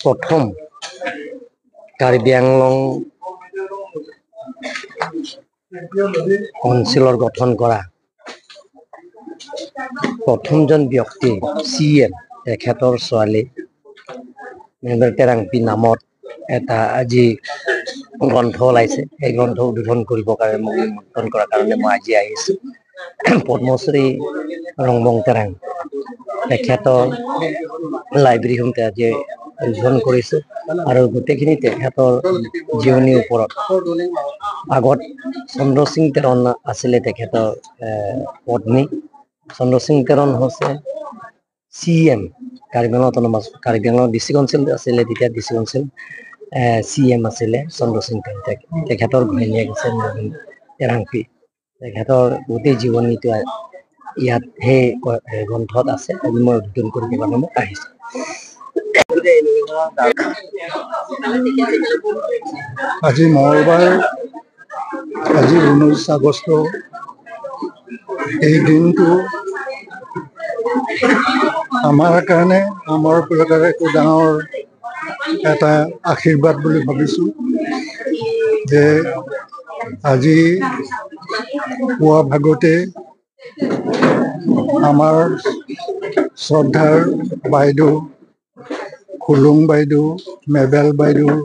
প্ৰথম কাৰ্বি আংলং কাউন্সিলৰ গঠন কৰা প্ৰথমজন ব্যক্তি চি এম, তেখেতৰ ছোৱালী মেবেল টেৰাংপি নামত এটা আজি গ্ৰন্থ ওলাইছে। সেই গ্ৰন্থ উদ্বোধন কৰিবৰ কাৰণে মোক নিমন্ত্ৰণ কৰাৰ কাৰণে মই আজি আহিছোঁ। পদ্মশ্ৰী ৰংবং তেৰাং, তেখেতৰ লাইব্ৰেৰীখনতে আজি উদ্বোধন কৰিছোঁ আৰু গোটেইখিনি তেখেতৰ জীৱনীৰ ওপৰত। আগত চন্দ্ৰসিং তেৰণ আছিলে তেখেতৰ পত্নী। চন্দ্ৰসিং তেৰণ হৈছে C M Karbi Anglong autonomous, Karbi Anglong district council আছিলে তেতিয়া, ডিষ্ট্ৰিক্ট কাউন্সিল চি এম আছিলে চন্দ্ৰসিং তেৰণ। তেখেতৰ ঘৈণীয়েক আছে নবীন তেৰাংপি। তেখেতৰ গোটেই জীৱনীটো ইয়াত সেই গ্ৰন্থত আছে। আজি মই উদ্বোধন কৰিবৰ কাৰণে মই আহিছোঁ। আজি মঙলবাৰ, আজি 19 আগষ্ট। এই দিনটো আমাৰ কাৰণে, আমাৰ প্ৰকাৰে একো ডাঙৰ এটা আশীৰ্বাদ বুলি ভাবিছোঁ যে আজি পুৱা ভাগতে আমাৰ শ্ৰদ্ধাৰ বাইদেউ খুলুং বাইদেউ, মেবেল বাইদেউৰ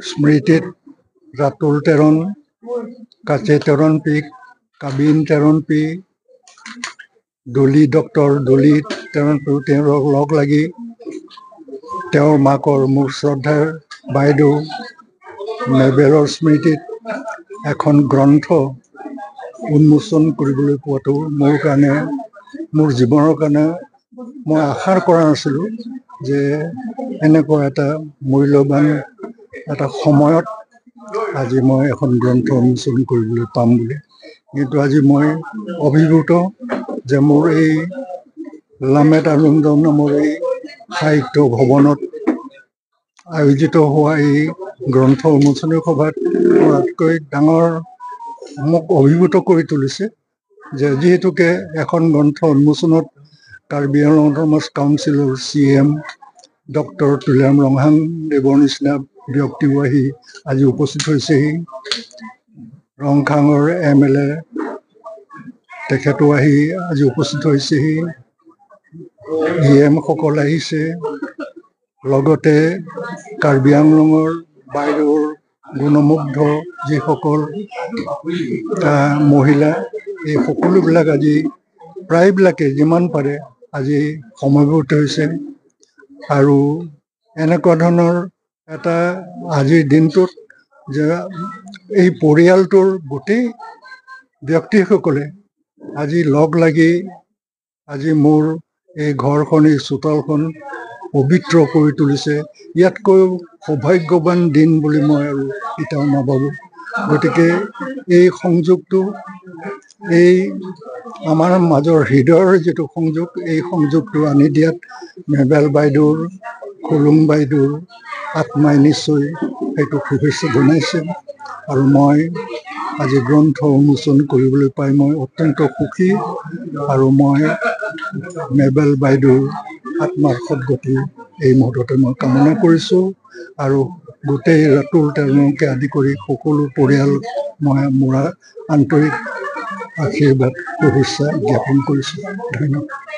স্মৃতিত ৰাতুল তেৰণ, কাচে তেৰণ পি, কাবিন Teron P, Dolly, doctor Dolly Teron P, তেওঁলোক লগ লাগি তেওঁৰ মাকৰ, মোৰ শ্ৰদ্ধাৰ বাইদেউ মেবেলৰ স্মৃতিত এখন গ্ৰন্থ উন্মোচন কৰিবলৈ পোৱাটো মোৰ কাৰণে, মোৰ জীৱনৰ কাৰণে মই আশা কৰা নাছিলোঁ যে এনেকুৱা এটা মূল্যৱান এটা সময়ত আজি মই এখন গ্ৰন্থ উন্মোচন কৰিবলৈ পাম বুলি। কিন্তু আজি মই অভিভূত যে মোৰ এই লামেট আনন্দ নামৰ এই সাহিত্য ভৱনত আয়োজিত হোৱা এই গ্ৰন্থ উন্মোচনী সভাত কৰাতকৈ ডাঙৰ মোক অভিভূত কৰি তুলিছে যে যিহেতুকে এখন গ্ৰন্থ উন্মোচনত কাৰ্বি আংলং অট'নমাছ কাউন্সিলৰ C M doctor Tuliram Ronghang দেৱৰ নিচিনা ব্যক্তিও আহি আজি উপস্থিত হৈছেহি, ৰংখাঙৰ এম এল এ তেখেতো আহি আজি উপস্থিত হৈছেহি, ই এমসকল আহিছে, লগতে কাৰ্বি আংলঙৰ বাইদেউৰ গুণমুগ্ধ যিসকল মহিলা, এই সকলোবিলাক আজি প্ৰায়বিলাকে যিমান পাৰে আজি সমবেত হৈছে। আৰু এনেকুৱা ধৰণৰ এটা আজিৰ দিনটোত যে এই পৰিয়ালটোৰ গোটেই ব্যক্তিসকলে আজি লগ লাগি আজি মোৰ এই ঘৰখন, এই চোতালখন পবিত্ৰ কৰি তুলিছে, ইয়াতকৈও সৌভাগ্যৱান দিন বুলি মই আৰু কেতিয়াও নাভাবোঁ। গতিকে এই সংযোগটো, এই আমাৰ মাজৰ হৃদয়ৰ যিটো সংযোগ, এই সংযোগটো আনি দিয়াত মেবেল বাইদেউৰ, খুলুং বাইদেউৰ আত্মাই নিশ্চয় সেইটো শুভেচ্ছা জনাইছে। আৰু মই আজি গ্ৰন্থ উন্মোচন কৰিবলৈ পাই মই অত্যন্ত সুখী আৰু মই মেবেল বাইদেউৰ আত্মাৰ সদগতি এই মুহূৰ্ততে মই কামনা কৰিছোঁ। আৰু গোটেই ৰাতুল তেওঁলোকে আদি কৰি সকলো পৰিয়াল মই মোৰ আন্তৰিক আশীৰ্বাদ, শুভেচ্ছা জ্ঞাপন কৰিছোঁ। ধন্যবাদ।